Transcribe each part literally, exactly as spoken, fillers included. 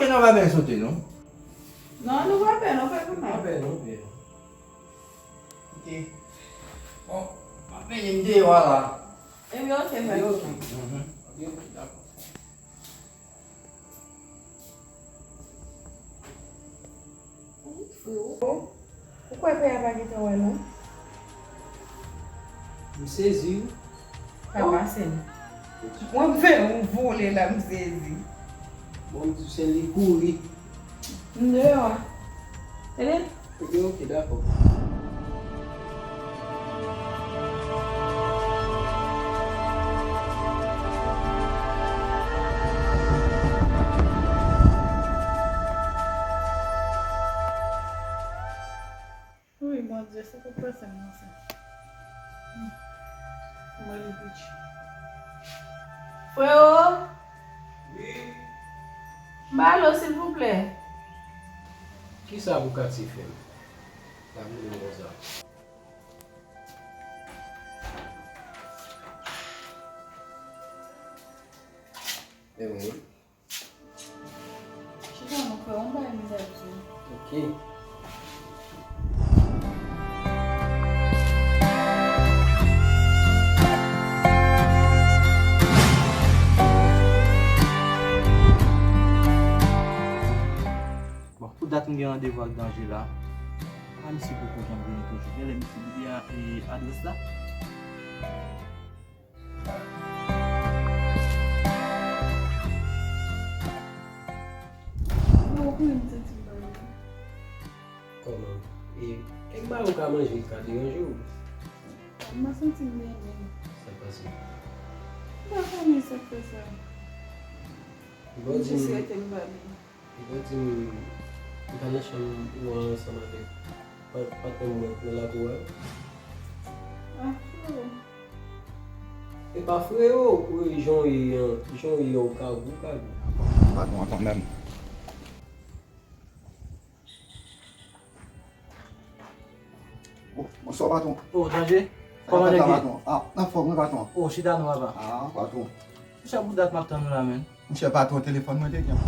Nou pa byen sote, non? Non, nou pa pè, non, fè kouman. Pa pè, non, pè. Ok. Bon, m ap mennen m deyò a la. Epi, ok, fè kouman. Mhm. Ok, ok, dakò. Wi, freo. Ou kwè pè a pa gentan wè nou? M sezi, wi. Pa pase m. Mwen fè yon vole la, m sezi. Bon, m di se li kouri. M deyò a. Tande? Ok, ok, dakò. Wi, Bondye, se pou pase m nan sa. Hmm. Mwen li pitch. Freo! Wi? M ba lo, silvouplè. Kisa pou Katie fè m? L ap rele m konsa. E mwen. Chita non, frè, yon bagay m ta di w. Ok. Bon, pou dat m gen randevou ak Danje la. A, misye poko janm vini toujou. Genlè misye bliye, e, adrès la. Bon, ou konnen m santi m pa byen. Kòman? E, kèk bagay ou ka manje ki ka deranje w? M pa santi m byen menm. Sa k pase? M pa konnen sa k fè sa. Bon, m jis rete m pa byen. Li te di m, m t al nan chanm ou an ansanm avèk pa-, patnè m nan lakou a. Ah, freo. E pa freo, wi, jan w ye an, jan w ye an, ou ka gou, ou ka gou. Patwon an kanmenm. Oh, bonswa, patwon. Oh, Danje. Kòman nèg ye? Patwon. Ah, anfòm, wi, patwon. Oh, chita non, papa. Ah, patwon. Ki sa pou dat m ap tann ou la, menn? Monchè, patwon, telefòn mwen te gen.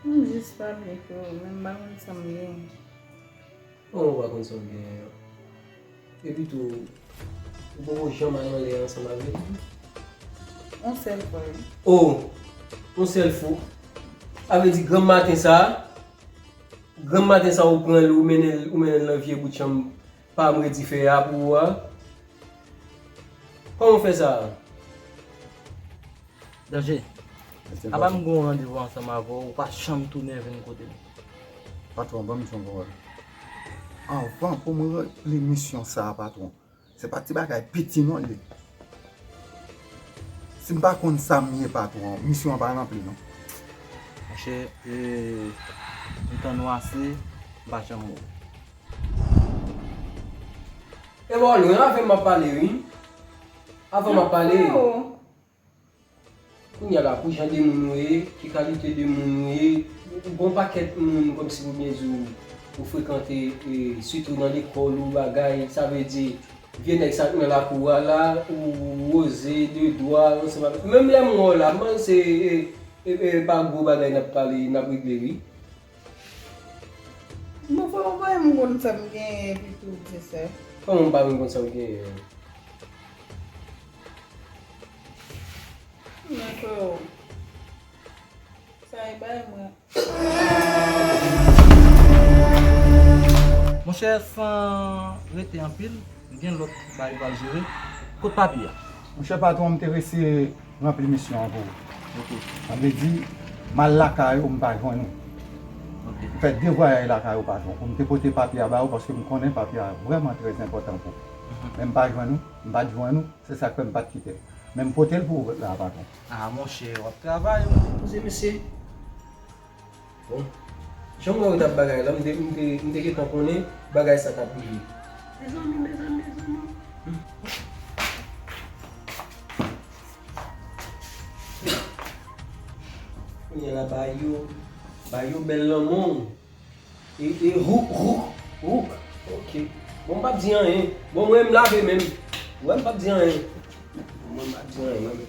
M jis pa byen, freo, men m pa konn sa m gen. Kòman w pa konn sa w gen an? Epi tou, ou poko janm al anlè ansanm avè l? Yon sèl fwa, wi. Oh! Yon sèl fwa. Sa vle di granm maten sa a, granm maten sa a ou pran l, ou mennen l, ou mennen l nan vye bout chanm pa m redi fè a pou ou a? Kòman w fè sa a? Danje, apa m gen yon randevou ansanm avè w, ou pa janm tounen vin kote m? Patwon, ban m di w yon bagay. Anvan pou m ranpli misyon sa a, patwon, se pa ti bagay piti non l ye. Si m pa konn sa m ye, patwon, misyon an pa ranpli non. Monchè, e, m tann ou ase, m pa janm wè w. E bò lwen, avè m ap pale, wi. Avè m ap pale. Freo. Kounye a la, pou jan de moun ou ye, ki kalite de moun ou ye, ou gon pakèt moun, kòmsi pou byen di w, ou frekante, e, sitou nan lekòl ou bagay, sa vle di, vye nèg sa k nan lakou a la, ou woze de dwa, ansanm avèk, menm lè m wè w la, m panse, e, e, e, pa gwo bagay n ap pale, n ap regle, wi. Bon, frè, ou pa menm konn sa m genyen, epi tou, se sa. Kòman m pa menm konn sa w genyen an? Men, freo, sa e bay mwen. Monchè, san rete anpil, m gen lòt bagay pou al jere. Kot papye a? Monchè patwon, m te resi ranpli misyon an pou ou. Ok. Sa vle di, m al lakay ou, m pa jwenn ou. Ok. M fè de vwayaj lakay ou, patwon, pou m te pote papye a ba ou, paske m konnen papye a vrèman trè enpòtan pou ou. Mhm. Men m pa jwenn ou, m pa t jwenn ou, se sa k fè m pa t kite l. Men m pote l pou ou la, patwon. Ah, monchè, w ap travay, wi. Poze, mesye. Bon. Jan m wè w t ap bagay la, m te, m te, m te gentan konnen bagay sa t ap rive. Mezanmi, mezanmi, mezanmi. Kounye a la, ba yo, ba yo bèl lanmò. E, e, hook, hook, hook. Ok. Bon, m p ap di anyen. Bon, mwen, m lave men m. Mwen, m p ap di anyen. Mwen, m p ap di anyen, mwen.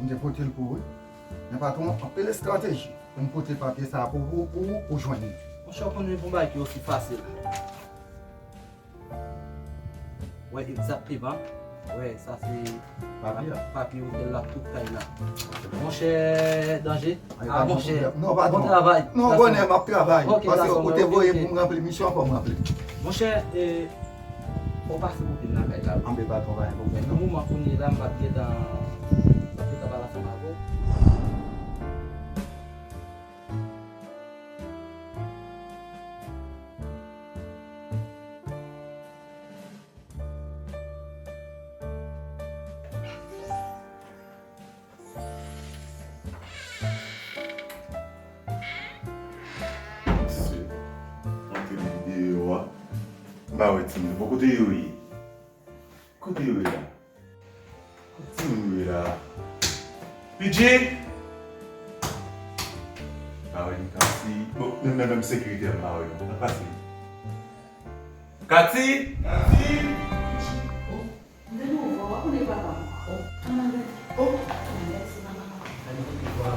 M te pote l pou ou wi. Men patwon, anpil estrateji pou m pote papye sa a pou ou, pou ou, pou jwenn li. Monchè, w konnen pou bagay ki osi fasil. Wè, egzakteman. Wè, sa se papye a. Papye otèl la, tout kay la. Monchè Danje. Ah, monchè. Non, patwon. Bon travay. Non, bonè, m ap travay. Paske ou te voye pou m ranpli misyon an, fò m ranpli. Monchè, eh, ou pase kote m lakay la wi. Anben, patwon, pa gen pwoblèm. Nan moman kounye a la, m p ap gentan, m p ap gentan pale ansanm avè w. Mesye, antre deyò a. M pa wè timoun yo. Bon, kote yo ye? Kote yo ye la? Kote timoun yo ye la? P J! M pa wè ni Kati. Bon, menm, menm, menm sekirite a m pa wè yo. Sa k pase? Kati! Kati! Oh, m te nou vwa, w ap konnen papa m. Oh. Ann al gade. Oh. Mèsi, papa. Ann koute vwa.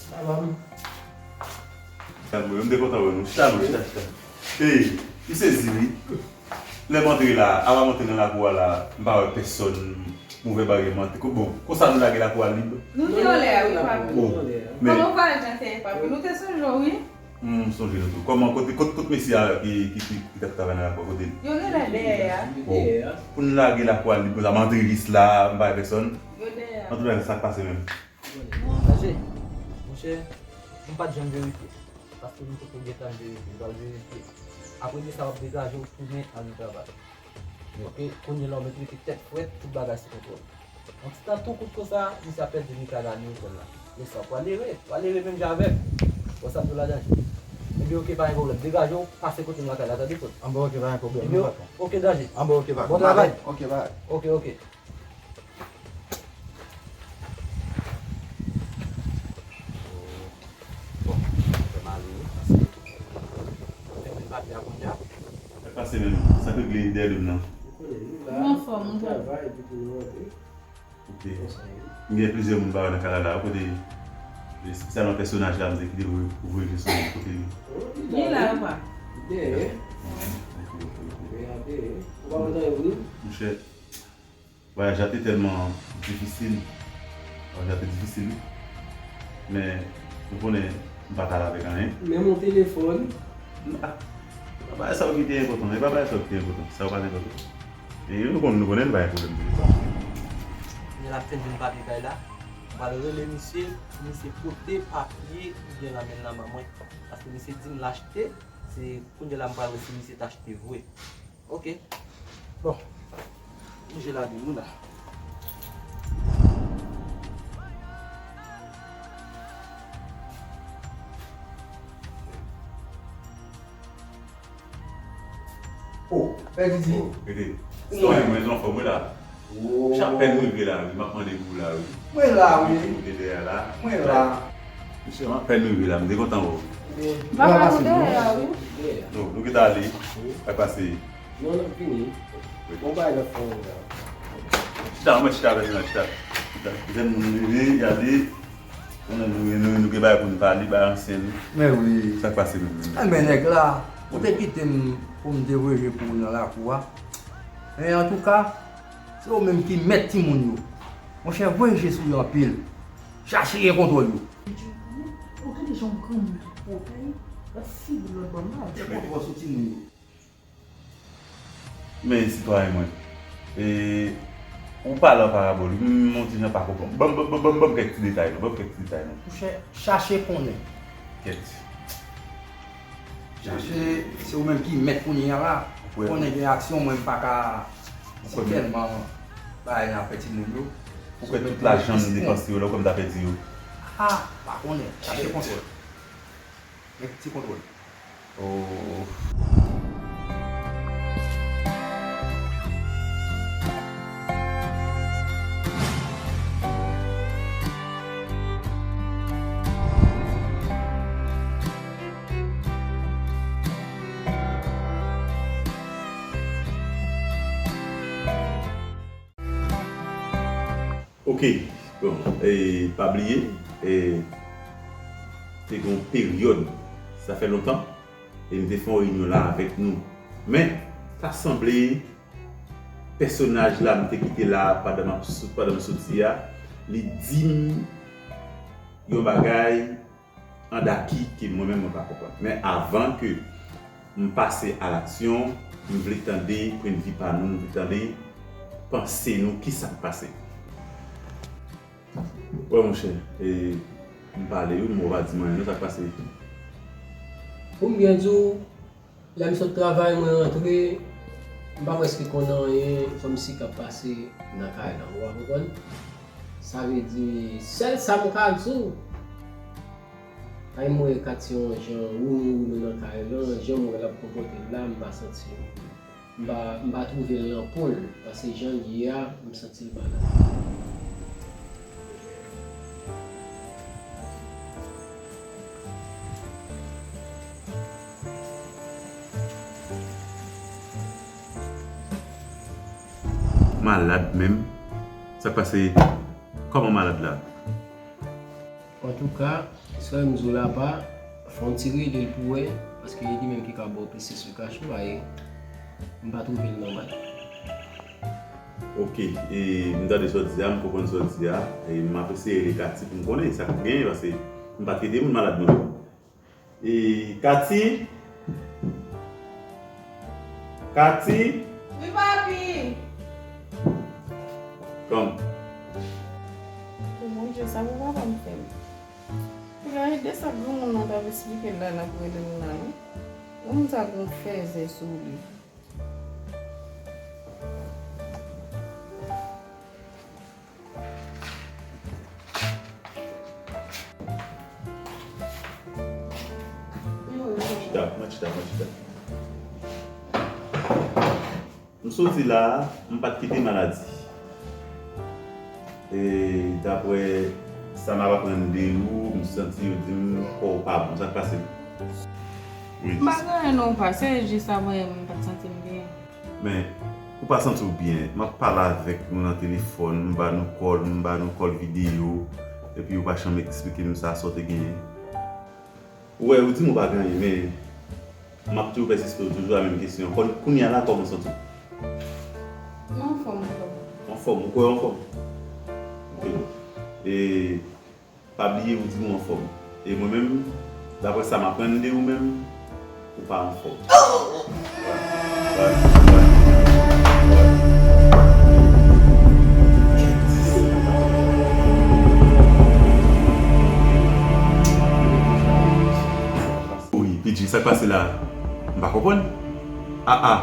Sa va, m? Sa mwen, m te kontan wè nou. Chita non, chita, chita. Ey, m sezi wi. Lè m antre la, avan m antre nan lakou a la, m pa wè pèsòn. M ouvè baryè m antre. Ko-, bon, konsa nou lage lakou a lib. Nou te anlè a wi, papi. Bon, men kòman vwayaj lan te ye, papi? Nou te sonje w wi. M sonje nou tou. Kòman, kote, kot, kot mesye a ki, ki, ki, ki t ap travay nan lakou a, kote l? Yo genlè dèyè a. Bon. Pou n lage lakou a lib konsa, m antre jis la, m pa wè pèsòn. Yo dèyè a. Antouka, sa k pase menm? Danje, monchè, m pa t janm verifye. Paske m poko gentan verifye, m pral verifye. Apre de sa, w ap degaje w tounen al nan travay. Ok, kounye la w mèt rete tèt frèt, tout bagay sou kontwòl. Yon ti tan tou kout konsa, misye ap pèdi Mikaela ni otèl la. Men sa, w pral ere, w pral ere menm jan avè m. Wè sa m di w la, Danje? Ebyen, ok, pa gen pwoblèm. Degaje w, pase kote m lakay la, tande, frè m? Anben, ok, pa gen pwoblèm, non, patwon. Ok, Danje. Anben, ok, patwon. Bon travay. Ok, bye. Ok, ok. Bon, fè m ale wi, paske fè m vin papye a kounye a. Sa k pase menm? Sa k regle dèyè do m nan? Ou konnen, nou la. Nou anfòm, nou travay, epi tou nou rantre. Ok. M gen plizyè moun m pa wè nan kay la la, kote, espesyalman pèsonaj la, m te kite pou voye je sou li, kote li? Li la, papa. Dèyè. Ok, ok, ok. Dèyè, dèyè. Ou pa kontan yo, wi? Monchè, vwayaj la te tèlman difisil. Vwayaj la te difisil, wi. Men, nou konnen, m pa t ale avèk anyen. Menm yon telefòn. Ah, bagay sa yo ki te enpòtan. E pa bagay sa yo ki te enpòtan. Sa yo pa t enpòtan. E nou konn, nou konnen n pa gen pwoblèm telefòn. Kounye a l ap fenk vin papye kay la. M pral rele misye, pou misye pote papye ki gen nan men l nan ban mwen. Paske misye di m l achte, se kounye a la m pral wè si misye t achte vre. Ok. Bon. Bouje la di nou la. Oh, Pè Didi. Oh, rete. Sitwayen mwen, jan anfòm wi la. Oh. Chak pèn rive la, wi, m ap mande pou ou la, wi. Mwen la, wi. Ou te dèyè la. Mwen la. Mesye, m apèn rive la, m te kontan wè w. Papa, nou dèyè a, wi. Non, nou gentan ale. Sa k pase? Non, n ap vini. Bon bagay n ap fè la. Chita, mwen chita avèk nou, chita. Chita. Jèn moun rive, gade. Konnen nou, nou, nou gen bagay pou n pale, bagay ansyen nou. Men wi. Sa k pase menm? Enben, nèg la, ou te kite m pou m te voye je pou ou nan lakou a. Men antouka, se ou menm ki mèt timoun yo. Monchè, voye je sou yo anpil. Chache gen kontwòl yo. Ou tande jan yon granmoun ki pwòp la ye? Gad figi lòt bò nan. Gen kontwòl sou timoun yo. Men sitwayen mwen, e, ou pale an parabòl, m, m yon ti jan pa konprann. Ban m, ban m, ban m, ban m kèk ti detay non, ban m kèk ti detay non. Monchè, chache konnen. Kèt. Chache, se ou menm ki mèt kounye a la. Ou konnen gen aksyon, mwen m pa ka di tèlman bagay nan afè timoun yo. Ou kwè tout lajan m depanse yo la, ou kwè m ta pèdi yo? Ah, pa konnen. Chache kontwòl. Gen ti kontwòl. Oh. Ok, bon, e, pa bliye, e, te gen yon peryòd, sa fè lontan, e m te fè yon reyinyon la avèk nou. Men, ta sanble pèsonaj la m te kite la pandan m ap sou-, pandan m soti a, li di m yon bagay andaki ke mwen menm mwen pa konprann. Men avan ke m pase a laksyon, m vle tande pwennvi pa nou, m vle tande panse nou, kisa k pase. Wè monchè, e, m pale wi, men w pa di m anyen non, sa k pase? Pou m byen di w, lè m sot travay, mwen rantre, m pa prèske konn anyen, kòmsi k ap pase nan kay la, ou pa konprann? Sa vle di, sèl sa m ka di w, kay mwen Katy yon jan, wounou wounou nan kay lan, jan m wè l ap konpòte l la, m pa santi m, m pa, m pa twouve l nan po l, paske jan l ye a, m santi l malad. Malad menm? Sa k pase? Kòman malad la? Antouka, sa m di w la pa, fè yon ti rele l pou wè, paske e li menm ki ka ba w plis esplikasyon, e m pa twouve l nòmal. Ok, e m tande sa w di a, m konprann sa w di a, e m ap eseye rele Katy pou m konnen sa k genyen, paske m pa t kite moun malad non. E Katy? Katy? Wi, papi. Kòm? O Bondye, sa pou papa m fè m? Gade sa granmoun nan t ap esplike l la, l ap rele m la, wi. Granmoun sa gon fèzè sou li. Chita, mwen chita, mwen chita. M soti la, m pa t kite maladi. E daprè sa m ap aprann de ou, m santi yo di m kò w pa bon. Sa k pase? Wi. M pa gen anyen non, pa. Se jis sa mwen, m pa t santi m byen. Men, ou pa santi w byen. M ap pale avèk nou nan telefòn, m ba nou kòl, m ba nou kòl videyo, epi ou pa janm eksplike m sa, sa w te genyen. Ou wè, ou di m ou pa gen anyen, men m ap toujou pèsiste w toujou a menm kesyon an. Kon-, kounye a la, kòman w santi w? Mwen anfòm, anfòm. Anfòm, ou kwè w anfòm? Ok. E pa bliye ou di m ou anfòm. E mwen menm, daprè sa m aprann de ou menm, ou pa anfòm. Wè, wè, wè, wè. Wi, P J, sa k pase la? M pa konprann. A, a.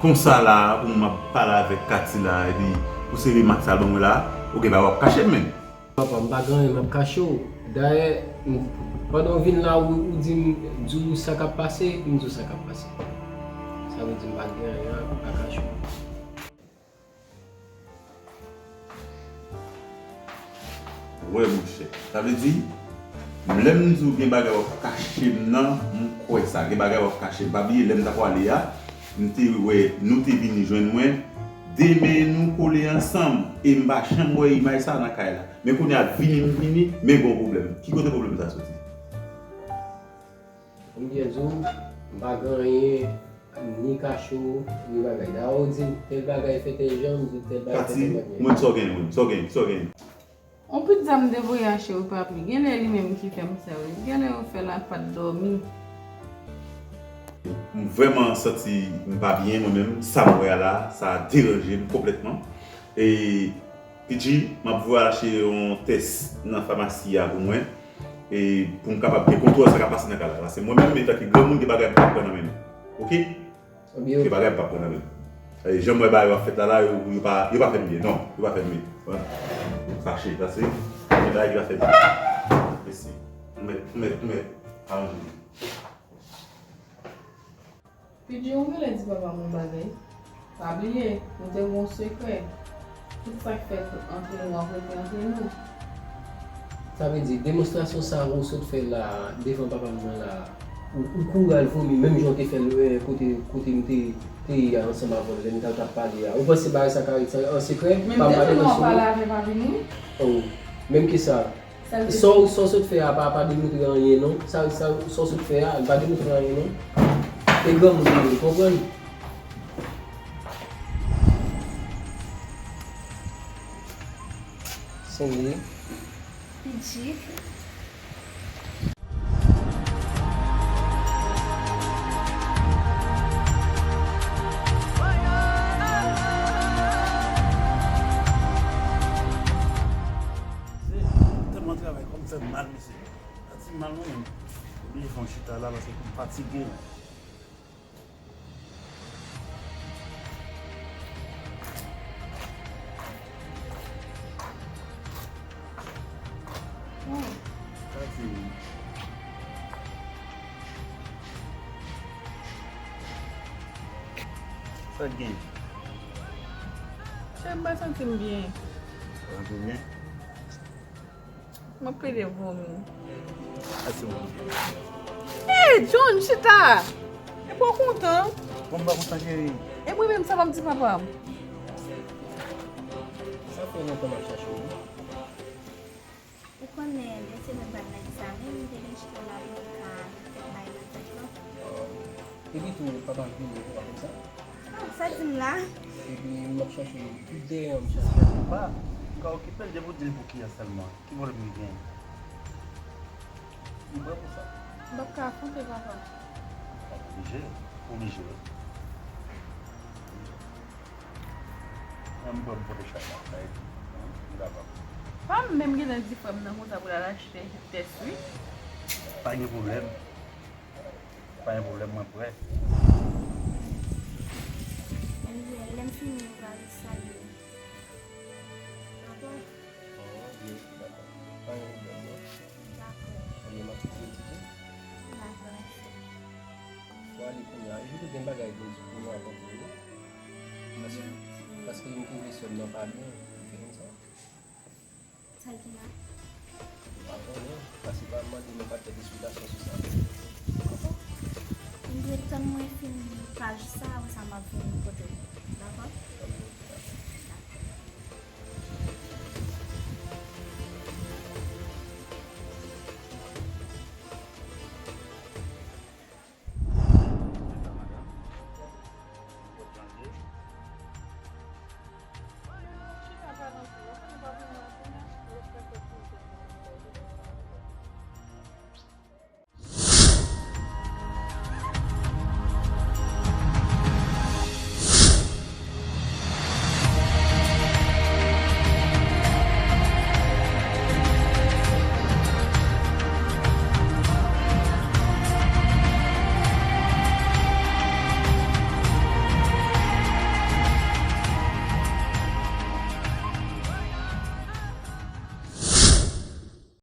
Konsa la, pou m ap pale avèk Katy la, epi pou se remak sa l ban mwen la, ou gen bagay w ap kache m menm. Papa, m pa gen anyen m ap kache w. Dayè, m, pandan w vin la, ou, ou di m, di w sa k ap pase, m di w sa k ap pase. Sa vle di m pa gen anyen m pa kache w. Wè, monchè. Sa vle di, lè m di w gen bagay w ap kache m nan, m kwè sa. Gen bagay w ap kache m. Pa bliye, lè m ta pwale a, m te wè, nou te vini jwenn mwen. De men nou kole ansanm. E m pa janm wè imaj sa nan kay la. Men kounye a, vini m vini, men gon pwoblèm. Ki kote pwoblèm sa soti? Pou m byen di w, m pa gen anyen, ni kache w, ni bagay. Dayè, ou di m tèl bagay fè tèl jan, m di w tèl bagay fè tèl mannyè. Katy, mwen, sa w genyen, mwen, sa w genyen, sa w genyen? On pit zam de voye achte wi, papi. Genlè li menm ki fè m sa, wi. Genlè yo fè l a pat dòmi. M vrèman santi m pa byen, mwen menm. Sa m wè a la, sa deranje m konplètman. E P J, m ap voye al achte yon tès nan famasi a pou mwen, e pou m kapab gen kontwòl sa k ap pase nan kay la. Paske mwen menm, antanke granmoun, gen bagay m p ap pran nan men nou. Oke? Gen bagay m p ap pran nan men nou. E jan m wè bagay yo ap fèt la, la, yo, yo pa, yo pa fè m byen. Non, yo pa fè m byen. Fache, sa se, gen bagay ki pa fè m byen. Mèsi. M mèt, m mèt, m mèt aranje. P J, ou genlè di papa m yon bagay. Pa bliye, nou te gen yon sekrè. Tout sa k fèt ant nou an rete ant nou. Sa vle di, demonstrasyon sa a ou sot fè la a, devan papa m nan la a, Ou, ou kouri al vomi, menm jan w te fè l, eh, kote, kote m te, te ye a ansanm avè w, lè n t al t ap pale a. Ou panse bagay sa ka ret an sekrè? Men m te di w non, w pale avè m avè nou. Oh, menm ki sa. Sa w, sa w sot fè a pa, pa demontre anyen non. Sa, sa, sa w sot fè a, li pa demontre anyen non. E granmoun li ye, konprann? Sanble. Pidjik. Tèlman travay, kò m fè mal, mesye. Sa ti mal mwen menm. Oblije fè yon chita la paske m fatige. Sa se sa k gen? Chè, m pa santi m byen. Ou pa santi w byen? M ap plede vomi. Ase vomi. Hey, John, chita! Epi w kontan? Bon, m pa kontan, cheri. E mwen menm, sa pa m di papa m. Sa fè lontan m ap chache w. Ou konnen, mesye mwen pral nan egzamen, m te vin chita la pou m ka fè bay nan tèt lan. Epi tou, papa m vini, ou pa konn sa? Ah, sa di m la? Epi m ap chache tout dèyè an, m chache. Ou pa ka okipe l, depi w di l pou kiyès sèlman. Ki pwoblèm li genyen? M prè pou sa. M p ap ka afwonte papa m. Oblije, oblije wi. Mwen m prè pou pote chay la, sa e di. M kapab. Pa m menm gentan di frè m nan konsa pou l al achte tès wi. Pa gen pwoblèm. Pa gen pwoblèm, mwen prè. Anyway, lè m fini, m pral salye w. Dakò? Oh, byen, dakò. Pa gen pwoblèm, non. Dakò. Ebyen, m ap kite w di tou. Dakò, mèsi. Fò ale kounye a. Epi tou gen bagay pou m di pou nou avan pou nou. Paske, paske m twouve sè m nan pa byen. Ou fè konn sa? Sa l gen la? M pa konnen, paske pa mande mwen pa t fè eksplikasyon sou sa. M dwe tann mwen fin paj sa, apre sa m ap vin kote w. Dakò?